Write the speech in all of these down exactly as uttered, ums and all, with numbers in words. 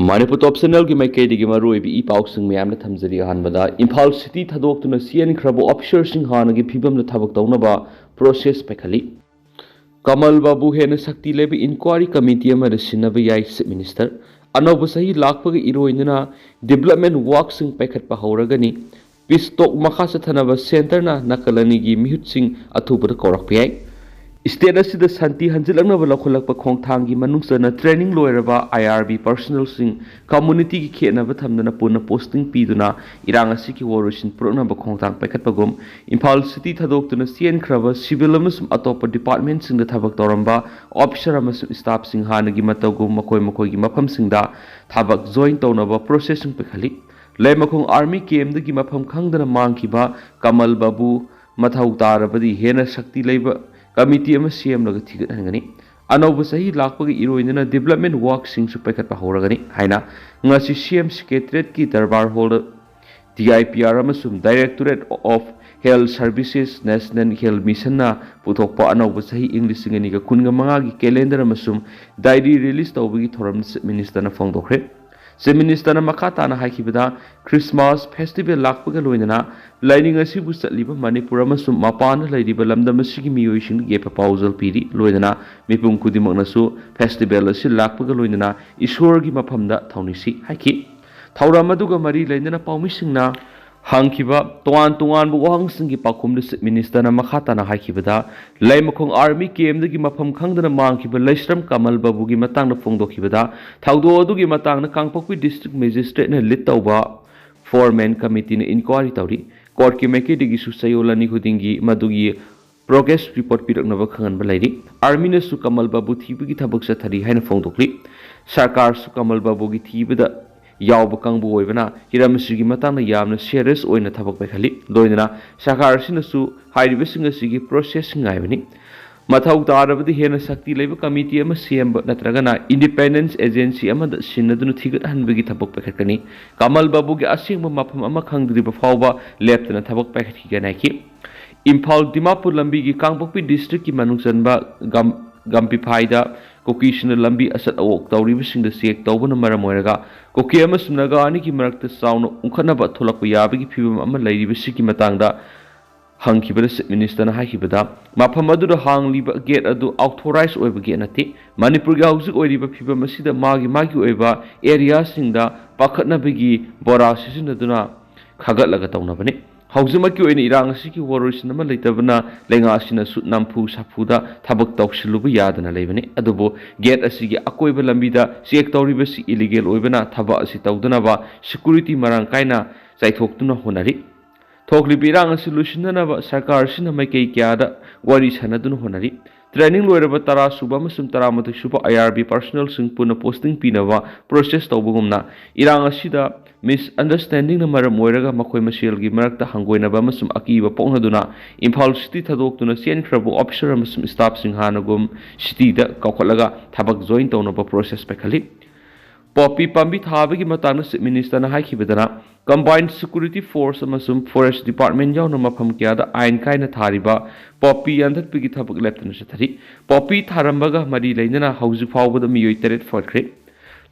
ꯃꯅꯤꯄꯨꯔ ꯇꯣꯞ ꯆꯦꯅꯦꯜꯒꯤ ꯃꯥꯏꯀꯩꯗꯒꯤ ꯃꯔꯨꯑꯣꯏꯕ ꯏ ꯄꯥꯎꯁꯤꯡ ꯃꯌꯥꯝꯅ ꯊꯝꯖꯔꯤ꯫ ꯑꯍꯥꯟꯕꯗ, ꯏꯝꯐꯥꯜ ꯁꯤꯇꯤ ꯊꯥꯗꯣꯛꯇꯨꯅ ꯆꯦꯟꯈ꯭ꯔꯕ ꯑꯣꯐꯤꯁꯔꯁꯤꯡ ꯍꯥꯟꯅꯒꯤ ꯐꯤꯕꯝꯗ ꯊꯕꯛ ꯇꯧꯅꯕ ꯄ꯭ꯔꯣꯁꯦꯁ ꯄꯥꯏꯈꯠꯂꯤ꯫ ꯀꯃꯜ ꯕꯥꯕꯨ ꯍꯦꯟꯅ ꯁꯛꯇꯤ ꯂꯩꯕ ꯏꯟꯀ꯭ꯋꯥꯔꯤ ꯀꯃꯤꯇꯤ ꯑꯃꯗ ꯁꯤꯟꯅꯕ ꯌꯥꯏ, ꯆꯤꯐ ꯃꯤꯅꯤꯁꯇꯔ꯫ ꯑꯅꯧꯕ ꯆꯍꯤ ꯂꯥꯛꯄꯒ ꯏꯔꯣꯏꯅꯅ ꯗꯤꯕꯂꯞꯃꯦꯟ ꯋꯥꯔꯛꯁꯤꯡ ꯄꯥꯏꯈꯠꯄ ꯍꯧꯔꯒꯅꯤ꯫ ꯄꯤꯁ ꯇꯣꯛ ꯃꯈꯥ ꯆꯠꯊꯅꯕ ꯁꯦꯟꯇꯔꯅ ꯅꯥꯀꯜ ꯑꯅꯤꯒꯤ ꯃꯤꯍꯨꯠꯁꯤꯡ ꯑꯊꯨꯕꯗ ꯀꯧꯔꯛꯄ ꯌꯥꯏ꯫ ꯁ꯭ꯇꯦꯠ ꯑꯁꯤꯗ ꯁꯥꯟꯇꯤ ꯍꯟꯖꯤꯜꯂꯛꯅꯕ ꯂꯧꯈꯠꯂꯛꯄ ꯈꯣꯡꯊꯥꯡꯒꯤ ꯃꯅꯨꯡ ꯆꯟꯅ ꯇ꯭ꯔꯦꯅꯤꯡ ꯂꯣꯏꯔꯕ ꯑꯥꯏ ꯑꯥꯔ ꯕꯤ ꯄꯔꯁꯅꯦꯜꯁꯤꯡ ꯀꯝꯃꯨꯅꯤꯇꯤꯒꯤ ꯈꯦꯠꯅꯕ ꯊꯝꯗꯅ ꯄꯨꯟꯅ ꯄꯣꯁꯇꯤꯡ ꯄꯤꯗꯨꯅ ꯏꯔꯥꯡ ꯑꯁꯤꯒꯤ ꯋꯥꯔꯣꯏꯁꯤꯟ ꯄꯨꯔꯛꯅꯕ ꯈꯣꯡꯊꯥꯡ ꯄꯥꯏꯈꯠꯄꯒꯨꯝ, ꯏꯝꯐꯥꯜ ꯁꯤꯇꯤ ꯊꯥꯗꯣꯛꯇꯨꯅ ꯆꯦꯟꯈ꯭ꯔꯕ ꯁꯤꯚꯤꯜ ꯑꯃꯁꯨꯡ ꯑꯇꯣꯞꯄ ꯗꯤꯄꯥꯔꯠꯃꯦꯟꯁꯤꯡꯗ ꯊꯕꯛ ꯇꯧꯔꯝꯕ ꯑꯣꯐꯤꯁꯔ ꯑꯃꯁꯨꯡ ꯁ꯭ꯇꯥꯐꯁꯤꯡ ꯍꯥꯟꯅꯒꯤ ꯃꯇꯧꯒꯨꯝ ꯃꯈꯣꯏ ꯃꯈꯣꯏꯒꯤ ꯃꯐꯝꯁꯤꯡꯗ ꯊꯕꯛ ꯖꯣꯏꯟ ꯇꯧꯅꯕ ꯄ꯭ꯔꯣꯁꯦꯁꯁꯤꯡ ꯄꯥꯏꯈꯠꯂꯤ꯫ ꯂꯩꯃꯈꯣꯡ ꯑꯥꯔꯃꯤ ꯀꯦꯝꯗꯒꯤ ꯃꯐꯝ ꯈꯪꯗꯅ ꯃꯥꯡꯈꯤꯕ ꯀꯃꯜ ꯕꯥꯕꯨ ꯃꯊꯧ ꯇꯥꯔꯕꯗꯤ ꯍꯦꯟꯅ ꯁꯛꯇꯤ ꯂꯩꯕ ꯀꯃꯤꯇꯤ ꯑꯃ ꯁꯦꯝꯂꯒ ꯊꯤꯒꯠꯍꯟꯒꯅꯤ꯫ ꯑꯅꯧꯕ ꯆꯍꯤ ꯂꯥꯛꯄꯒ ꯏꯔꯣꯏꯅꯅ ꯗꯤꯕꯂꯞꯃꯦꯟ ꯋꯥꯔꯛꯁꯤꯡꯁꯨ ꯄꯥꯏꯈꯠꯄ ꯍꯧꯔꯒꯅꯤ ꯍꯥꯏꯅ ꯉꯁꯤ ꯁꯤ ꯑꯦꯝ ꯁꯦꯀ꯭ꯔꯦꯇꯔꯤꯌꯦꯠꯀꯤ ꯗꯔꯕꯥꯔ ꯍꯣꯜꯗ ꯗꯤ ꯑꯥꯏ ꯄꯤ ꯑꯥꯔ ꯑꯃꯁꯨꯡ directorate of health services, national health ꯃꯤꯁꯟꯅ ꯄꯨꯊꯣꯛꯄ ꯑꯅꯧꯕ ꯆꯍꯤ ꯏꯪ ꯂꯤꯁꯤꯡ ꯑꯅꯤꯒ ꯀꯨꯟꯒ ꯃꯉꯥꯒꯤ ꯀꯦꯂꯦꯟꯗꯔ ꯑꯃꯁꯨꯡ ꯗꯥꯏꯔꯤ ꯔꯤꯂꯤꯖ ꯇꯧꯕꯒꯤ ꯊꯧꯔꯝ ꯆꯤꯐ ꯃꯤꯅꯤꯁꯇꯔꯅ ꯐꯣꯡꯗꯣꯛꯈ꯭ꯔꯦ꯫ ꯆꯤꯐ ꯃꯤꯅꯤꯁꯇꯔꯅ ꯃꯈꯥ ꯇꯥꯅ ꯍꯥꯏꯈꯤꯕꯗ, ꯈ꯭ꯔꯤꯁꯃꯥꯁ ꯐꯦꯁꯇꯤꯚꯦꯜ ꯂꯥꯛꯄꯒ ꯂꯣꯏꯅꯅ ꯂꯥꯏꯅꯤꯡ ꯑꯁꯤꯕꯨ ꯆꯠꯂꯤꯕ ꯃꯅꯤꯄꯨꯔ ꯑꯃꯁꯨꯡ ꯃꯄꯥꯟꯗ ꯂꯩꯔꯤꯕ ꯂꯝꯗꯝ ꯑꯁꯤꯒꯤ ꯃꯤꯑꯣꯏꯁꯤꯡꯗ ꯌꯥꯏꯐ ꯄꯥꯎꯖꯦꯜ ꯄꯤꯔꯤ꯫ ꯂꯣꯏꯅꯅ ꯃꯤꯄꯨꯝ ꯈꯨꯗꯤꯡꯃꯛꯅꯁꯨ ꯐꯦꯁꯇꯤꯚꯦꯜ ꯑꯁꯤ ꯂꯥꯛꯄꯒ ꯂꯣꯏꯅꯅ ꯏꯁꯣꯔꯒꯤ ꯃꯐꯝꯗ ꯊꯧꯅꯤꯁꯤ ꯍꯥꯏꯈꯤ꯫ ꯊꯧꯔꯝ ꯑꯗꯨꯒ ꯃꯔꯤ ꯂꯩꯅꯅ ꯄꯥꯎꯃꯤꯁꯤꯡꯅ ꯍꯪꯈꯤꯕ ꯇꯣꯉꯥꯟ ꯇꯣꯉꯥꯟꯕ ꯋꯥꯍꯪꯁꯤꯡꯒꯤ ꯄꯥꯎꯈꯨꯝꯗ ꯆꯤꯐ ꯃꯤꯅꯤꯁꯇꯔꯅ ꯃꯈꯥ ꯇꯥꯅ ꯍꯥꯏꯈꯤꯕꯗ, ꯂꯩꯃꯈꯣꯡ ꯑꯥꯔꯃꯤ ꯀꯦꯝꯗꯒꯤ ꯃꯐꯝ ꯈꯪꯗꯅ ꯃꯥꯡꯈꯤꯕ ꯂꯩꯁ꯭ꯔꯝ ꯀꯃꯜ ꯕꯥꯕꯨꯒꯤ ꯃꯇꯥꯡꯗ ꯐꯣꯡꯗꯣꯛꯈꯤꯕꯗ, ꯊꯧꯗꯣꯛ ꯑꯗꯨꯒꯤ ꯃꯇꯥꯡꯗ ꯀꯥꯡꯄꯣꯛꯄꯤ ꯗꯤꯁꯇ꯭ꯔꯤꯛ ꯃꯦꯖꯤꯁꯇ꯭ꯔꯦꯠꯅ ꯂꯤꯗ ꯇꯧꯕ ꯐꯣꯔ ꯃꯦꯟ ꯀꯃꯤꯇꯤꯅ ꯏꯟꯀ꯭ꯋꯥꯔꯤ ꯇꯧꯔꯤ꯫ ꯀꯣꯔꯠꯀꯤ ꯃꯥꯏꯀꯩꯗꯒꯤꯁꯨ ꯆꯌꯣꯜ ꯑꯅꯤ ꯈꯨꯗꯤꯡꯒꯤ ꯃꯗꯨꯒꯤ ꯄ꯭ꯔꯣꯒ꯭ꯔꯦꯁ ꯔꯤꯄꯣꯔꯠ ꯄꯤꯔꯛꯅꯕ ꯈꯪꯍꯟꯕ ꯂꯩꯔꯤ꯫ ꯑꯥꯔꯃꯤꯅꯁꯨ ꯀꯃꯜ ꯕꯥꯕꯨ ꯊꯤꯕꯒꯤ ꯊꯕꯛ ꯆꯠꯊꯔꯤ ꯍꯥꯏꯅ ꯐꯣꯡꯗꯣꯛꯂꯤ꯫ ꯁꯔꯀꯥꯔꯁꯨ ꯀꯃꯜ ꯕꯥꯕꯨꯒꯤ ꯊꯤꯕꯗ ꯌꯥꯎꯕ ꯀꯥꯡꯕꯨ ꯑꯣꯏꯕꯅ ꯍꯤꯔꯝ ꯑꯁꯤꯒꯤ ꯃꯇꯥꯡꯗ ꯌꯥꯝꯅ ꯁꯤꯔꯤꯌꯁ ꯑꯣꯏꯅ ꯊꯕꯛ ꯄꯥꯏꯈꯠꯂꯤ꯫ ꯂꯣꯏꯅꯅ ꯁꯔꯀꯥꯔ ꯑꯁꯤꯅꯁꯨ ꯍꯥꯏꯔꯤꯕꯁꯤꯡ ꯑꯁꯤꯒꯤ ꯄ꯭ꯔꯣꯁꯦꯁꯁꯤꯡ ꯉꯥꯏꯕꯅꯤ꯫ ꯃꯊꯧ ꯇꯥꯔꯕꯗꯤ ꯍꯦꯟꯅ ꯁꯛꯇꯤ ꯂꯩꯕ ꯀꯃꯤꯇꯤ ꯑꯃ ꯁꯦꯝꯕ ꯅꯠꯇ꯭ꯔꯒꯅ ꯏꯟꯗꯤꯄꯦꯟꯗꯦꯟꯁ ꯑꯦꯖꯦꯟꯁꯤ ꯑꯃꯗ ꯁꯤꯟꯅꯗꯨꯅ ꯊꯤꯒꯠꯍꯟꯕꯒꯤ ꯊꯕꯛ ꯄꯥꯏꯈꯠꯀꯅꯤ꯫ ꯀꯃꯜ ꯕꯥꯕꯨꯒꯤ ꯑꯁꯦꯡꯕ ꯃꯐꯝ ꯑꯃ ꯈꯪꯗ꯭ꯔꯤꯕ ꯐꯥꯎꯕ ꯂꯦꯞꯇꯅ ꯊꯕꯛ ꯄꯥꯏꯈꯠꯈꯤꯒꯅꯤ ꯍꯥꯏꯈꯤ꯫ ꯏꯝꯐꯥꯜ ꯗꯤꯃꯥꯄꯨꯔ ꯂꯝꯕꯤꯒꯤ ꯀꯥꯡꯄꯣꯛꯄꯤ ꯗꯤꯁꯇ꯭ꯔꯤꯛꯀꯤ ꯃꯅꯨꯡ ꯆꯟꯕ ꯒꯝ-, ꯒꯝꯄꯤꯐꯥꯏꯗ ꯀꯨꯀꯤꯁꯤꯡꯅ ꯂꯝꯕꯤ ꯑꯆꯠ ꯑꯋꯣꯛ ꯇꯧꯔꯤꯕꯁꯤꯡꯗ ꯆꯦꯛ ꯇꯧꯕꯅ ꯃꯔꯝ ꯑꯣꯏꯔꯒ ꯀꯨꯀꯤ ꯑꯃꯁꯨꯡ ꯅꯥꯒꯥ ꯑꯅꯤꯒꯤ ꯃꯔꯛꯇ ꯆꯥꯎꯅ ꯎꯪꯈꯠꯅꯕ ꯊꯣꯛꯂꯛꯄ ꯌꯥꯕꯒꯤ ꯐꯤꯕꯝ ꯑꯃ ꯂꯩꯔꯤꯕꯁꯤꯒꯤ ꯃꯇꯥꯡꯗ ꯍꯪꯈꯤꯕꯗ ꯆꯤꯞ ꯃꯤꯅꯤꯁꯇꯔꯅ ꯍꯥꯏꯈꯤꯕꯗ, ꯃꯐꯝ ꯑꯗꯨꯗ ꯍꯥꯡꯂꯤꯕ ꯒꯦꯠ ꯑꯗꯨ ꯑꯣꯊꯣꯔꯥꯏꯖ ꯑꯣꯏꯕ ꯒꯦꯠ ꯅꯠꯇꯦ꯫ ꯃꯅꯤꯄꯨꯔꯒꯤ ꯍꯧꯖꯤꯛ ꯑꯣꯏꯔꯤꯕ ꯐꯤꯕꯝ ꯑꯁꯤꯗ ꯃꯥꯒꯤ ꯃꯥꯒꯤ ꯑꯣꯏꯕ ꯑꯦꯔꯤꯌꯥꯁꯤꯡꯗ ꯄꯥꯈꯠꯅꯕꯒꯤ ꯕꯣꯔꯥ ꯁꯤꯖꯤꯟꯅꯗꯨꯅ ꯈꯥꯒꯠꯂꯒ ꯇꯧꯅꯕꯅꯤ꯫ ꯍꯧꯖꯤꯛꯃꯛꯀꯤ ꯑꯣꯏꯅ ꯏꯔꯥꯡ ꯑꯁꯤꯒꯤ ꯋꯥꯔꯣꯏꯁꯤꯟ ꯑꯃ ꯂꯩꯇꯕꯅ ꯂꯩꯉꯥꯛ ꯑꯁꯤꯅꯁꯨ ꯅꯝꯐꯨ ꯁꯥꯐꯨꯗ ꯊꯕꯛ ꯇꯧꯁꯤꯜꯂꯨꯕ ꯌꯥꯗꯅ ꯂꯩꯕꯅꯤ꯫ ꯑꯗꯨꯕꯨ ꯒꯦꯠ ꯑꯁꯤꯒꯤ ꯑꯀꯣꯏꯕ ꯂꯝꯕꯤꯗ ꯆꯦꯛ ꯇꯧꯔꯤꯕꯁꯤ ꯏꯂꯤꯒꯦꯜ ꯑꯣꯏꯕꯅ ꯊꯕꯛ ꯑꯁꯤ ꯇꯧꯗꯅꯕ ꯁꯦꯀ꯭ꯌꯨꯔꯤꯇꯤ ꯃꯔꯥꯡ ꯀꯥꯏꯅ ꯆꯥꯏꯊꯣꯛꯇꯨꯅ ꯍꯣꯠꯅꯔꯤ꯫ ꯊꯣꯛꯂꯤꯕ ꯏꯔꯥꯡ ꯑꯁꯤ ꯂꯣꯏꯁꯤꯟꯅꯅꯕ ꯁꯔꯀꯥꯔ ꯑꯁꯤꯅ ꯃꯥꯏꯀꯩ ꯀꯌꯥꯗ ꯋꯥꯔꯤ ꯁꯥꯟꯅꯗꯨꯅ ꯍꯣꯠꯅꯔꯤ꯫ ꯇ꯭ꯔꯦꯅꯤꯡ ꯂꯣꯏꯔꯕ ꯇꯔꯥ ꯁꯨꯕ ꯑꯃꯁꯨꯡ ꯇꯔꯥꯃꯥꯊꯣꯏ ꯁꯨꯕ ꯑꯥꯏ ꯑꯥꯔ ꯕꯤ ꯄꯔꯁꯣꯅꯦꯜꯁꯤꯡ ꯄꯨꯟꯅ ꯄꯣꯁꯇꯤꯡ ꯄꯤꯅꯕ ꯄ꯭ꯔꯣꯁꯦꯁ ꯇꯧꯕꯒꯨꯝꯅ, ꯏꯔꯥꯡ ꯑꯁꯤꯗ ꯃꯤꯁꯑꯟꯗꯔꯁ꯭ꯇꯦꯟꯗꯤꯡꯅ ꯃꯔꯝ ꯑꯣꯏꯔꯒ ꯃꯈꯣꯏ ꯃꯁꯦꯜꯒꯤ ꯃꯔꯛꯇ ꯍꯪꯒꯣꯏꯅꯕ ꯑꯃꯁꯨꯡ ꯑꯀꯤꯕ ꯄꯣꯛꯅꯗꯨꯅ ꯏꯝꯐꯥꯜ ꯁꯤꯇꯤ ꯊꯥꯗꯣꯛꯇꯨꯅ ꯆꯦꯟꯈ꯭ꯔꯕ ꯑꯣꯐꯤꯁꯔ ꯑꯃꯁꯨꯡ ꯁ꯭ꯇꯥꯐꯁꯤꯡ ꯍꯥꯟꯅꯒꯨꯝ ꯁꯤꯇꯤꯗ ꯀꯧꯈꯠꯂꯒ ꯊꯕꯛ ꯖꯣꯏꯟ ꯇꯧꯅꯕ ꯄ꯭ꯔꯣꯁꯦꯁ ꯄꯥꯏꯈꯠꯂꯤ꯫ ꯄꯣꯄꯤ ꯄꯥꯝꯕꯤ ꯊꯥꯕꯒꯤ ꯃꯇꯥꯡꯗ ꯆꯤꯞ ꯃꯤꯅꯤꯁꯇꯔꯅ ꯍꯥꯏꯈꯤꯕꯗꯅ, ꯀꯝꯕꯥꯏꯟ ꯁꯦꯀ꯭ꯌꯨꯔꯤꯇꯤ ꯐꯣꯔꯁ ꯑꯃꯁꯨꯡ ꯐꯣꯔꯦꯁ꯭ꯠ ꯗꯤꯄꯥꯔꯠꯃꯦꯟꯠ ꯌꯥꯎꯅ ꯃꯐꯝ ꯀꯌꯥꯗ ꯑꯥꯏꯟ ꯀꯥꯏꯅ ꯊꯥꯔꯤꯕ ꯄꯣꯄꯤ ꯌꯥꯟꯊꯠꯄꯒꯤ ꯊꯕꯛ ꯂꯦꯞꯇꯅ ꯆꯠꯊꯔꯤ꯫ ꯄꯣꯄꯤ ꯊꯥꯔꯝꯕꯒ ꯃꯔꯤ ꯂꯩꯅꯅ ꯍꯧꯖꯤꯛ ꯐꯥꯎꯕꯗ ꯃꯤꯑꯣꯏ ꯇꯔꯦꯠ ꯐꯥꯈ꯭ꯔꯦ꯫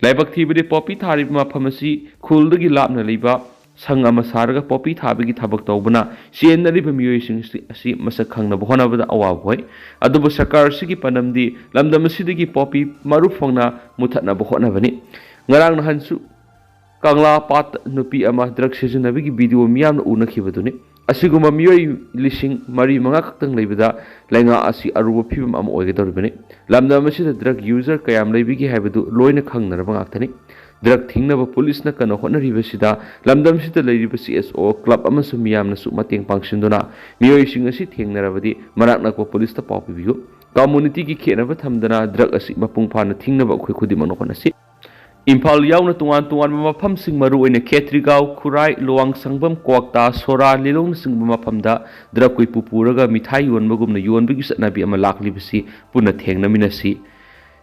ꯂꯥꯏꯕꯛ ꯊꯤꯕꯗꯤ, ꯄꯣꯄꯤ ꯊꯥꯔꯤꯕ ꯃꯐꯝ ꯑꯁꯤ ꯈꯨꯜꯗꯒꯤ ꯂꯥꯞꯅ ꯂꯩꯕ ꯁꯪ ꯑꯃ ꯁꯥꯔꯒ ꯄꯣꯄꯤ ꯊꯥꯕꯒꯤ ꯊꯕꯛ ꯇꯧꯕꯅ ꯆꯦꯟꯅꯔꯤꯕ ꯃꯤꯑꯣꯏꯁꯤꯡ ꯑꯁꯤ ꯃꯁꯛ ꯈꯪꯅꯕ ꯍꯣꯠꯅꯕꯗ ꯑꯋꯥꯕ ꯑꯣꯏ꯫ ꯑꯗꯨꯕꯨ ꯁꯔꯀꯥꯔ ꯑꯁꯤꯒꯤ ꯄꯥꯟꯗꯝꯗꯤ ꯂꯝꯗꯝ ꯑꯁꯤꯗꯒꯤ ꯄꯣꯄꯤ ꯃꯔꯨ ꯐꯪꯅ ꯃꯨꯊꯠꯅꯕ ꯍꯣꯠꯅꯕꯅꯤ꯫ ꯉꯔꯥꯡ ꯅꯍꯥꯟꯁꯨ ꯀꯪꯂꯥ ꯄꯥꯠꯇ ꯅꯨꯄꯤ ꯑꯃ ꯗ꯭ꯔꯒ ꯁꯤꯖꯤꯟꯅꯕꯒꯤ ꯚꯤꯗꯤꯑꯣ ꯃꯤꯌꯥꯝꯅ ꯎꯅꯈꯤꯕꯗꯨꯅꯤ꯫ ꯑꯁꯤꯒꯨꯝꯕ ꯃꯤꯑꯣꯏ ꯂꯤꯁꯤꯡ ꯃꯔꯤ ꯃꯉꯥ ꯈꯛꯇꯪ ꯂꯩꯕꯗ ꯂꯩꯉꯥꯛ ꯑꯁꯤ ꯑꯔꯨꯕ ꯐꯤꯕꯝ ꯑꯃ ꯑꯣꯏꯒꯗꯧꯔꯤꯕꯅꯤ꯫ ꯂꯝꯗꯝ ꯑꯁꯤꯗ ꯗ꯭ꯔꯒ ꯌꯨꯖꯔ ꯀꯌꯥꯝ ꯂꯩꯕꯒꯦ ꯍꯥꯏꯕꯗꯨ ꯂꯣꯏꯅ ꯈꯪꯅꯔꯕ ꯉꯥꯛꯇꯅꯤ꯫ ꯗ꯭ꯔꯒ ꯊꯤꯡꯅꯕ ꯄꯨꯂꯤꯁꯅ ꯀꯟꯅ ꯍꯣꯠꯅꯔꯤꯕꯁꯤꯗ ꯂꯝꯗꯝꯁꯤꯗ ꯂꯩꯔꯤꯕ ꯁꯤ ꯑꯦꯁ ꯑꯣ, ꯀ꯭ꯂꯕ ꯑꯃꯁꯨꯡ ꯃꯤꯌꯥꯝꯅꯁꯨ ꯃꯇꯦꯡ ꯄꯥꯡꯁꯤꯟꯗꯨꯅ ꯃꯤꯑꯣꯏꯁꯤꯡ ꯑꯁꯤ ꯊꯦꯡꯅꯔꯕꯗꯤ ꯃꯅꯥꯛ ꯅꯛꯄ ꯄꯨꯂꯤꯁꯇ ꯄꯥꯎ ꯄꯤꯕꯤꯌꯨ꯫ ꯀꯝꯃꯨꯅꯤꯇꯤꯒꯤ ꯈꯦꯠꯅꯕ ꯊꯝꯗꯅ ꯗ꯭ꯔꯒ ꯑꯁꯤ ꯃꯄꯨꯡ ꯐꯥꯅ ꯊꯤꯡꯅꯕ ꯑꯩꯈꯣꯏ ꯈꯨꯗꯤꯡꯃꯛꯅ ꯍꯣꯠꯅꯁꯤ꯫ ꯏꯝꯐꯥꯜ ꯌꯥꯎꯅ ꯇꯣꯉꯥꯟ ꯇꯣꯉꯥꯟꯕ ꯃꯐꯝꯁꯤꯡ, ꯃꯔꯨꯑꯣꯏꯅ ꯈꯦꯇ꯭ꯔꯤꯒꯥꯎ, ꯈꯨꯔꯥꯏ, ꯂꯨꯋꯥꯡꯁꯪꯕꯝ, ꯀ꯭ꯋꯥꯛꯇꯥ, ꯁꯣꯔꯥ, ꯂꯤꯂꯣꯡꯅꯆꯤꯡꯕ ꯃꯐꯝꯗ ꯗ꯭ꯔꯒ ꯀꯨꯏꯄꯨ ꯄꯨꯔꯒ ꯃꯤꯊꯥꯏ ꯌꯣꯟꯕꯒꯨꯝꯅ ꯌꯣꯟꯕꯒꯤ ꯆꯠꯅꯕꯤ ꯑꯃ ꯂꯥꯛꯂꯤꯕꯁꯤ ꯄꯨꯟꯅ ꯊꯦꯡꯅꯃꯤꯟꯅꯁꯤ,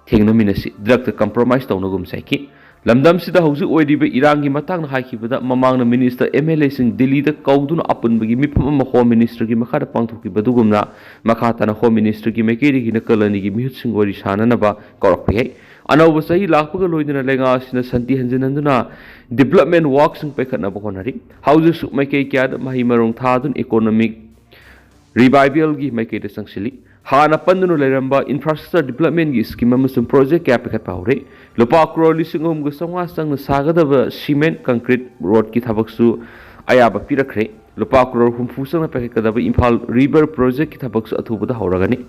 ꯊꯦꯡꯅꯃꯤꯟꯅꯁꯤ, ꯗ꯭ꯔꯒꯇ ꯀꯝꯄ꯭ꯔꯣꯃꯥꯏꯁ ꯇꯧꯅꯒꯨꯝꯁꯤ ꯍꯥꯏꯈꯤ꯫ ꯂꯝꯗꯝꯁꯤꯗ ꯍꯧꯖꯤꯛ ꯑꯣꯏꯔꯤꯕ ꯏꯔꯥꯡꯒꯤ ꯃꯇꯥꯡꯗ ꯍꯥꯏꯈꯤꯕꯗ, ꯃꯃꯥꯡꯗ ꯃꯤꯅꯤꯁꯇꯔ, ꯑꯦꯝ ꯑꯦꯜ ꯑꯦꯁꯤꯡ ꯗꯤꯜꯂꯤꯗ ꯀꯧꯗꯨꯅ ꯑꯄꯨꯟꯕꯒꯤ ꯃꯤꯐꯝ ꯑꯃ ꯍꯣꯝ ꯃꯤꯅꯤꯁꯇꯔꯒꯤ ꯃꯈꯥꯗ ꯄꯥꯡꯊꯣꯛꯈꯤꯕ ꯑꯗꯨꯒꯨꯝꯅ, ꯃꯈꯥ ꯇꯥꯅ ꯍꯣꯝ ꯃꯤꯅꯤꯁꯇꯔꯒꯤ ꯃꯥꯏꯀꯩꯗꯒꯤ ꯅꯥꯀꯜ ꯑꯅꯤꯒꯤ ꯃꯤꯍꯨꯠꯁꯤꯡ ꯋꯥꯔꯤ ꯁꯥꯅꯅꯕ ꯀꯧꯔꯛꯄ ꯌꯥꯏ꯫ ꯑꯅꯧꯕ ꯆꯍꯤ ꯂꯥꯛꯄꯒ ꯂꯣꯏꯅꯅ ꯂꯩꯉꯥꯛ ꯑꯁꯤꯅ ꯁꯥꯟꯇꯤ ꯍꯟꯖꯤꯟꯍꯟꯗꯨꯅ development workꯁꯤꯡ ꯄꯥꯏꯈꯠꯅꯕ ꯍꯣꯠꯅꯔꯤ꯫ ꯍꯧꯖꯤꯛꯁꯨ ꯃꯥꯏꯀꯩ ꯀꯌꯥꯗ ꯃꯍꯩ ꯃꯔꯣꯡ ꯊꯥꯗꯨꯅ economic revivalꯒꯤ ꯃꯥꯏꯀꯩꯗ ꯆꯪꯁꯤꯜꯂꯤ꯫ ꯍꯥꯟꯅ ꯄꯟꯗꯨꯅ ꯂꯩꯔꯝꯕ infrastructure developmentꯀꯤ scheme ꯑꯃꯁꯨꯡ project ꯀꯌꯥ ꯄꯥꯏꯈꯠꯄ ꯍꯧꯔꯦ꯫ ꯂꯨꯄꯥ ꯀ꯭ꯔꯣꯔ ꯂꯤꯁꯤꯡ ꯑꯍꯨꯝꯒ ꯆꯥꯝꯃꯉꯥ ꯆꯪꯅ ꯁꯥꯒꯗꯕ cement concrete roadꯀꯤ ꯊꯕꯛꯁꯨ ꯑꯌꯥꯕ ꯄꯤꯔꯛꯈ꯭ꯔꯦ꯫ ꯂꯨꯄꯥ ꯀ꯭ꯔꯣꯔ ꯍꯨꯝꯐꯨ ꯆꯪꯅ ꯄꯥꯏꯈꯠꯀꯗꯕ ꯏꯝꯐꯥꯜ river projectꯀꯤ ꯊꯕꯛꯁꯨ ꯑꯊꯨꯕꯗ ꯍꯧꯔꯒꯅꯤ꯫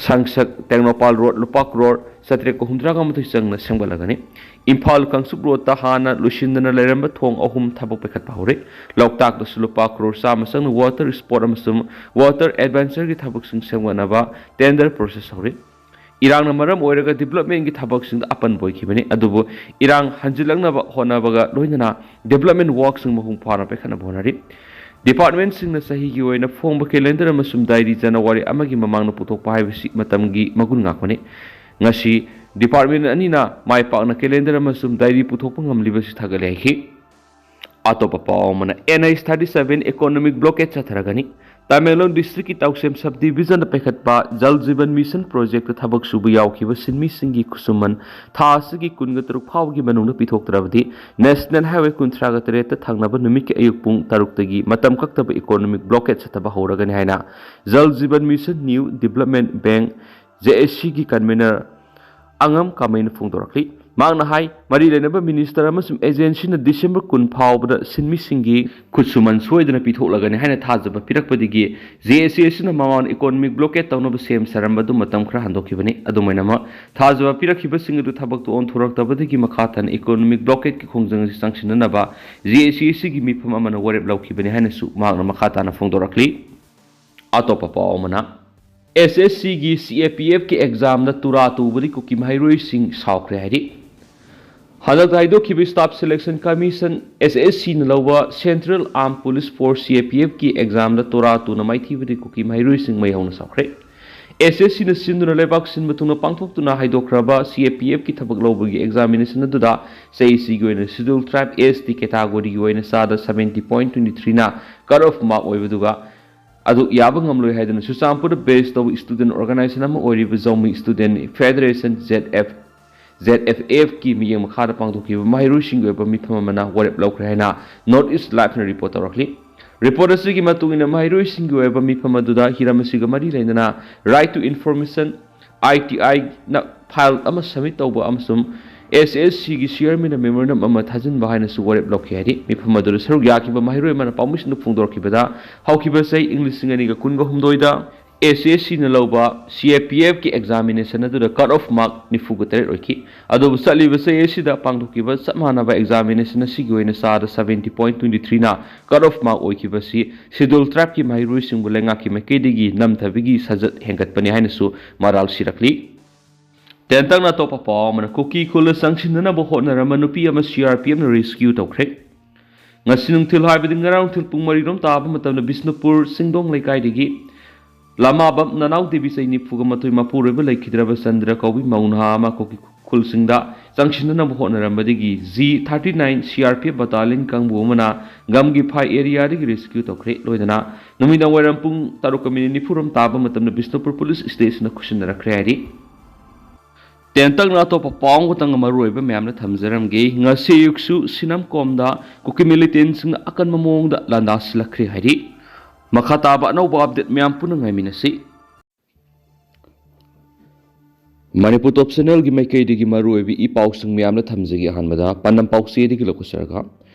ꯁꯪꯁꯛ ꯇꯦꯡꯅꯧꯄꯥꯜ road ꯂꯨꯄꯥ ꯀ꯭ꯔꯣꯔ ꯆꯥꯇ꯭ꯔꯦꯠꯀ ꯍꯨꯝꯗ꯭ꯔꯥꯒ ꯃꯥꯊꯣꯏ ꯆꯪꯅ ꯁꯦꯝꯒꯠꯂꯒꯅꯤ꯫ ꯏꯝꯐꯥꯜ ꯀꯥꯡꯆꯨꯞ roadꯇ ꯍꯥꯟꯅ ꯂꯣꯏꯁꯤꯟꯗꯅ ꯂꯩꯔꯝꯕ ꯊꯣꯡ ꯑꯍꯨꯝ ꯊꯕꯛ ꯄꯥꯏꯈꯠꯄ ꯍꯧꯔꯦ꯫ ꯂꯣꯛꯇꯥꯛꯇꯁꯨ ꯂꯨꯄꯥ ꯀ꯭ꯔꯣꯔ ꯆꯥꯝꯃ ꯆꯪꯅ water sport ꯑꯃꯁꯨꯡ water adventureꯒꯤ ꯊꯕꯛꯁꯤꯡ ꯁꯦꯝꯒꯠꯅꯕ tender process ꯍꯧꯔꯦ꯫ ꯏꯔꯥꯡꯅ ꯃꯔꯝ ꯑꯣꯏꯔꯒ developmentꯀꯤ ꯊꯕꯛꯁꯤꯡꯗ ꯑꯄꯟꯕ ꯑꯣꯏꯈꯤꯕꯅꯤ, ꯑꯗꯨꯕꯨ ꯏꯔꯥꯡ ꯍꯟꯖꯤꯜꯂꯛꯅꯕ ꯍꯣꯠꯅꯕꯒ ꯂꯣꯏꯅꯅ development workꯁꯤꯡ ꯃꯄꯨꯡ ꯐꯥꯅ ꯄꯥꯏꯈꯠꯅꯕ ꯍꯣꯠꯅꯔꯤ꯫ Departmentꯁꯤꯡꯅ ꯆꯍꯤꯒꯤ ꯑꯣꯏꯅ ꯐꯣꯡꯕ calendar ꯑꯃꯁꯨꯡ diary January ꯑꯃꯒꯤ ꯃꯃꯥꯡꯗ ꯄꯨꯊꯣꯛꯄ ꯍꯥꯏꯕꯁꯤ ꯃꯇꯝꯒꯤ ꯃꯒꯨꯟ ꯉꯥꯛꯄꯅꯤ꯫ ꯉꯁꯤ department ꯑꯅꯤꯅ ꯃꯥꯏ ꯄꯥꯛꯅ calendar ꯑꯃꯁꯨꯡ diary ꯄꯨꯊꯣꯛꯄ ꯉꯝꯂꯤꯕꯁꯤ ꯊꯥꯒꯠꯂꯦ ꯍꯥꯏꯈꯤ꯫ ꯑꯇꯣꯞꯄ ꯄꯥꯎ ꯑꯃꯅ, NH thirty seven economic blockade ꯆꯠꯊꯔꯒꯅꯤ꯫ Tamenglong districtꯀꯤ ꯇꯥꯎꯁꯦꯝ sub divisionꯗ ꯄꯥꯏꯈꯠꯄ Jal Jeevan Mission projectꯇ ꯊꯕꯛ ꯁꯨꯕ ꯌꯥꯎꯈꯤꯕ ꯁꯤꯟꯃꯤꯁꯤꯡꯒꯤ ꯈꯨꯠꯁꯨꯃꯟ ꯊꯥ ꯑꯁꯤꯒꯤ ꯀꯨꯟꯒ ꯇꯔꯨꯛ ꯐꯥꯎꯕꯒꯤ ꯃꯅꯨꯡꯗ ꯄꯤꯊꯣꯛꯇ꯭ꯔꯕꯗꯤ National Highway ꯀꯨꯟꯊ꯭ꯔꯥꯒ ꯇꯔꯦꯠꯇ ꯊꯪꯅꯕ ꯅꯨꯃꯤꯠꯀꯤ ꯑꯌꯨꯛ ꯄꯨꯡ ꯇꯔꯨꯛꯇꯒꯤ ꯃꯇꯝ ꯀꯛꯇꯕ economic blockade ꯆꯠꯊꯕ ꯍꯧꯔꯒꯅꯤ ꯍꯥꯏꯅ Jal Jeevan Mission New Development Bank, JACꯒꯤ convener ꯑꯉꯝ ꯀꯥꯃꯩꯅ ꯐꯣꯡꯗꯣꯔꯛꯂꯤ꯫ ꯃꯍꯥꯛꯅ ꯍꯥꯏ, ꯃꯔꯤ ꯂꯩꯅꯕ minister ꯑꯃꯁꯨꯡ agencyꯅ December ꯀꯨꯟ ꯐꯥꯎꯕꯗ ꯁꯤꯟꯃꯤꯁꯤꯡꯒꯤ ꯈꯨꯠꯁꯨꯃꯟ ꯁꯣꯏꯗꯅ ꯄꯤꯊꯣꯛꯂꯒꯅꯤ ꯍꯥꯏꯅ ꯊꯥꯖꯕ ꯄꯤꯔꯛꯄꯗꯒꯤ JACꯅ ꯃꯃꯥꯡꯗ economic blockade ꯇꯧꯅꯕ ꯁꯦꯝ ꯁꯥꯔꯝꯕ ꯑꯗꯨ ꯃꯇꯝ ꯈꯔ ꯍꯟꯗꯣꯛꯈꯤꯕꯅꯤ꯫ ꯑꯗꯨꯝ ꯑꯣꯏꯅꯃꯛ, ꯊꯥꯖꯕ ꯄꯤꯔꯛꯈꯤꯕꯁꯤꯡ ꯑꯗꯨ ꯊꯕꯛꯇ ꯑꯣꯟꯊꯣꯔꯛꯇꯕꯗꯒꯤ ꯃꯈꯥ ꯇꯥꯅ economic blockadeꯀꯤ ꯈꯣꯡꯖꯪ ꯑꯁꯤ ꯆꯪꯁꯤꯟꯅꯅꯕ JACꯒꯤ ꯃꯤꯐꯝ ꯑꯃꯅ ꯋꯥꯔꯦꯞ ꯂꯧꯈꯤꯕꯅꯤ ꯍꯥꯏꯅꯁꯨ ꯃꯍꯥꯛꯅ ꯃꯈꯥ ꯇꯥꯅ ꯐꯣꯡꯗꯣꯔꯛꯂꯤ꯫ ꯑꯇꯣꯞꯄ ꯄꯥꯎ ꯑꯃꯅ, SSCꯒꯤ CAPFꯀꯤ examꯗ ꯇꯨꯔꯥ ꯇꯨꯕꯗꯤ ꯀꯨꯀꯤ ꯃꯍꯩꯔꯣꯏꯁꯤꯡ ꯁꯥꯎꯈ꯭ꯔꯦ ꯍꯥꯏꯔꯤ꯫ ꯍꯟꯗꯛꯇ ꯍꯥꯏꯗꯣꯛꯈꯤꯕ Staff Selection Commission, SSCꯅ ꯂꯧꯕ Central Armed Police Force, CAPFꯀꯤ examꯗ ꯇꯨꯔꯥ ꯇꯨꯅ ꯃꯥꯏꯊꯤꯕꯗꯤ ꯀꯨꯀꯤ ꯃꯍꯩꯔꯣꯏꯁꯤꯡ ꯃꯩ ꯍꯧꯅ ꯁꯥꯎꯈ꯭ꯔꯦ꯫ ꯑꯦꯁ ꯑꯦꯁ ꯁꯤꯅ ꯁꯤꯟꯗꯨꯅ ꯂꯩꯕꯥꯛ ꯁꯤꯟꯕ ꯊꯨꯡꯅ ꯄꯥꯡꯊꯣꯛꯇꯨꯅ ꯍꯥꯏꯗꯣꯛꯈ꯭ꯔꯕ ꯁꯤ ꯑꯦ ꯄꯤ ꯑꯦꯐꯀꯤ ꯊꯕꯛ ꯂꯧꯕꯒꯤ ꯑꯦꯛꯖꯥꯃꯤꯅꯦꯁꯟ ꯑꯗꯨꯗ ꯆꯍꯤꯁꯤꯒꯤ ꯑꯣꯏꯅ ꯁꯦꯗ꯭ꯌꯨꯜ ꯇ꯭ꯔꯥꯏꯕ ꯑꯦꯁ ꯇꯤ ꯀꯦꯇꯥꯒꯣꯔꯤꯒꯤ ꯑꯣꯏꯅ ꯆꯥꯗ ꯁꯕꯦꯟꯇꯤ ꯄꯣꯏꯟ ꯇ꯭ꯋꯦꯟꯇꯤ ꯊ꯭ꯔꯤꯅ ꯀꯠ ꯑꯣꯐ ꯃꯥꯔꯛ ꯑꯣꯏꯕꯗꯨꯒ ꯑꯗꯨ ꯌꯥꯕ ꯉꯝꯂꯣꯏ ꯍꯥꯏꯗꯨꯅ ꯆꯨꯔꯆꯥꯟꯄꯨꯔꯗ ꯕꯦꯁ ꯇꯧꯕ ꯏꯁꯇꯨꯗꯦꯟ ꯑꯣꯔꯒꯅꯥꯏꯖꯦꯁꯟ ꯑꯃ ꯑꯣꯏꯔꯤꯕ ꯖꯧꯃꯤ student federation, Z F, Z F ꯑꯦꯐꯀꯤ ꯃꯤꯠꯌꯦꯡ ꯃꯈꯥꯗ ꯄꯥꯡꯊꯣꯛꯈꯤꯕ ꯃꯍꯩꯔꯣꯏꯁꯤꯡꯒꯤ ꯑꯣꯏꯕ ꯃꯤꯐꯝ ꯑꯃꯅ ꯋꯥꯔꯦꯞ ꯂꯧꯈ꯭ꯔꯦ ꯍꯥꯏꯅ ꯅꯣꯔꯠ ꯏꯁ ꯂꯥꯏꯐꯅ ꯔꯤꯄꯣꯔꯠ ꯇꯧꯔꯛꯂꯤ꯫ ꯔꯤꯄꯣꯔꯠ ꯑꯁꯤꯒꯤ ꯃꯇꯨꯡ ꯏꯟꯅ ꯃꯍꯩꯔꯣꯏꯁꯤꯡꯒꯤ ꯑꯣꯏꯕ ꯃꯤꯐꯝ ꯑꯗꯨꯗ ꯍꯤꯔꯝ ꯑꯁꯤꯒ ꯃꯔꯤ ꯂꯩꯅꯅ Right to Information, I T ꯑꯥꯏꯅ ꯐꯥꯏꯜ ꯑꯃ ꯁꯕꯃꯤꯠ ꯇꯧꯕ ꯑꯃꯁꯨꯡ ꯑꯦꯁ ꯑꯦꯁ ꯁꯤꯒꯤ ꯆꯤꯌꯔꯃꯦꯟꯅ ꯃꯦꯃꯣꯔꯦꯟꯗꯝ ꯑꯃ ꯊꯥꯖꯤꯟꯕ ꯍꯥꯏꯅꯁꯨ ꯋꯥꯔꯦꯞ ꯂꯧꯈꯤ ꯍꯥꯏꯔꯤ꯫ ꯃꯤꯐꯝ ꯑꯗꯨꯗ ꯁꯔꯨꯛ ꯌꯥꯈꯤꯕ ꯃꯍꯩꯔꯣꯏ ꯑꯃꯅ ꯄꯥꯎꯃꯤꯁꯤꯡꯗ ꯐꯣꯡꯗꯣꯔꯛꯈꯤꯕꯗ ꯍꯧꯈꯤꯕ ꯆꯍꯤ ꯏꯪ ꯂꯤꯁꯤꯡ ꯑꯅꯤꯒ ꯀꯨꯟꯒ ꯍꯨꯝꯗꯣꯏꯗ ꯑꯦꯁ ꯑꯦꯁ ꯁꯤꯅ ꯂꯧꯕ ꯁꯤ ꯑꯦ ꯄꯤ ꯑꯦꯐꯀꯤ ꯑꯦꯛꯖꯥꯃꯤꯅꯦꯁꯟ ꯑꯗꯨꯗ ꯀꯠ ꯑꯣꯐ ꯃꯥꯔꯛ ꯅꯤꯐꯨꯒ ꯇꯔꯦꯠ ꯑꯣꯏꯈꯤ꯫ ꯑꯗꯨꯕꯨ ꯆꯠꯂꯤꯕ ꯆꯍꯤ ꯑꯁꯤꯗ ꯄꯥꯡꯊꯣꯛꯈꯤꯕ ꯆꯞ ꯃꯥꯟꯅꯕ ꯑꯦꯛꯖꯥꯃꯤꯅꯦꯁꯟ ꯑꯁꯤꯒꯤ ꯑꯣꯏꯅ ꯆꯥꯗ ꯁꯕꯦꯟꯇꯤ ꯄꯣꯏꯟ ꯇ꯭ꯋꯦꯟꯇꯤ ꯊ꯭ꯔꯤꯅ ꯀꯠ ꯑꯣꯐ ꯃꯥꯔꯛ ꯑꯣꯏꯈꯤꯕꯁꯤ ꯁꯦꯗ꯭ꯌꯨꯜ ꯇ꯭ꯔꯥꯏꯕꯀꯤ ꯃꯍꯩꯔꯣꯏꯁꯤꯡꯕꯨ ꯂꯩꯉꯥꯛꯀꯤ ꯃꯥꯏꯀꯩꯗꯒꯤ ꯅꯝꯊꯕꯒꯤ ꯁꯥꯖꯠ ꯍꯦꯟꯒꯠꯄꯅꯤ ꯍꯥꯏꯅꯁꯨ ꯃꯔꯥꯜ ꯁꯤꯔꯛꯂꯤ꯫ ꯇꯦꯟꯇꯛꯅ ꯑꯇꯣꯞꯄ ꯄꯥꯎ ꯑꯃꯅ, ꯀꯨꯀꯤ ꯈꯨꯜꯗ ꯆꯪꯁꯤꯟꯅꯅꯕ ꯍꯣꯠꯅꯔꯝꯕ ꯅꯨꯄꯤ ꯑꯃ ꯁꯤ ꯑꯥꯔ ꯄꯤ ꯑꯦꯐꯅ ꯔꯦꯁꯀ꯭ꯌꯨ ꯇꯧꯈ꯭ꯔꯦ꯫ ꯉꯁꯤ ꯅꯨꯡꯊꯤꯜ, ꯍꯥꯏꯕꯗꯤ ꯉꯔꯥꯡ ꯅꯨꯡꯊꯤꯜ ꯄꯨꯡ ꯃꯔꯤꯔꯣꯝ ꯇꯥꯕ ꯃꯇꯝꯗ ꯕꯤꯁꯅꯨꯄꯨꯔ ꯆꯤꯡꯗꯣꯡ ꯂꯩꯀꯥꯏꯗꯒꯤ ꯂꯃꯥꯕꯝ ꯅꯅꯥꯎ ꯗꯦꯕꯤ, ꯆꯍꯤ ꯅꯤꯐꯨꯒ ꯃꯥꯊꯣꯏ, ꯃꯄꯨꯔꯣꯏꯕ ꯂꯩꯈꯤꯗ꯭ꯔꯕ ꯆꯟꯗ꯭ꯔ ꯀꯧꯕꯤ ꯃꯧ ꯅꯍꯥ ꯑꯃ ꯀꯨꯀꯤ ꯈꯨꯜꯁꯤꯡꯗ ꯆꯪꯁꯤꯟꯅꯅꯕ ꯍꯣꯠꯅꯔꯝꯕꯗꯒꯤ G thirty nine C R P F battalion ꯀꯥꯡꯕꯨ ꯑꯃꯅ ꯒꯝꯒꯤꯐꯥꯏ ꯑꯦꯔꯤꯌꯥꯗꯒꯤ ꯔꯦꯁꯀ꯭ꯌꯨ ꯇꯧꯈ꯭ꯔꯦ꯫ ꯂꯣꯏꯅꯅ ꯅꯨꯃꯤꯗꯥꯡ ꯋꯥꯏꯔꯝ ꯄꯨꯡ ꯇꯔꯨꯛꯀ ꯃꯤꯅꯤꯠ ꯅꯤꯐꯨꯔꯣꯝ ꯇꯥꯕ ꯃꯇꯝꯗ ꯕꯤꯁꯅꯨꯄꯨꯔ ꯄꯨꯂꯤꯁ ꯁ꯭ꯇꯦꯁꯟꯗ ꯈꯨꯠꯁꯤꯟꯅꯔꯛꯈ꯭ꯔꯦ ꯍꯥꯏꯔꯤ꯫ ꯇꯦꯟꯇꯛꯅ ꯑꯇꯣꯞꯄ ꯄꯥꯎ ꯑꯃꯈꯛꯇꯪ ꯃꯔꯨꯑꯣꯏꯕ ꯃꯌꯥꯝꯅ ꯊꯝꯖꯔꯝꯒꯦ꯫ ꯉꯁꯤ ꯑꯌꯨꯛꯁꯨ ꯁꯤꯅꯝꯀꯣꯝꯗ ꯀꯨꯀꯤ ꯃꯤꯂꯤꯇꯦꯟꯁꯤꯡꯅ ꯑꯀꯟꯕ ꯃꯑꯣꯡꯗ ꯂꯥꯟꯗꯥꯁꯤꯜꯂꯛꯈ꯭ꯔꯦ ꯍꯥꯏꯔꯤ꯫ ꯃꯈꯥ ꯇꯥꯕ ꯑꯅꯧꯕ ꯑꯞꯗꯦꯠ ꯃꯌꯥꯝ ꯄꯨꯟꯅ ꯉꯥꯏꯃꯤꯟꯅꯁꯤ꯫ ꯃꯅꯤꯄꯨꯔ ꯇꯣꯞ ꯆꯦꯅꯦꯜꯒꯤ ꯃꯥꯏꯀꯩꯗꯒꯤ ꯃꯔꯨꯑꯣꯏꯕ ꯏ ꯄꯥꯎꯁꯤꯡ ꯃꯌꯥꯝꯅ ꯊꯝꯖꯒꯦ꯫ ꯑꯍꯥꯟꯕꯗ ꯄꯥꯟꯗꯝ ꯄꯥꯎꯆꯦꯗꯒꯤ ꯂꯧꯈꯠꯆꯔꯒ,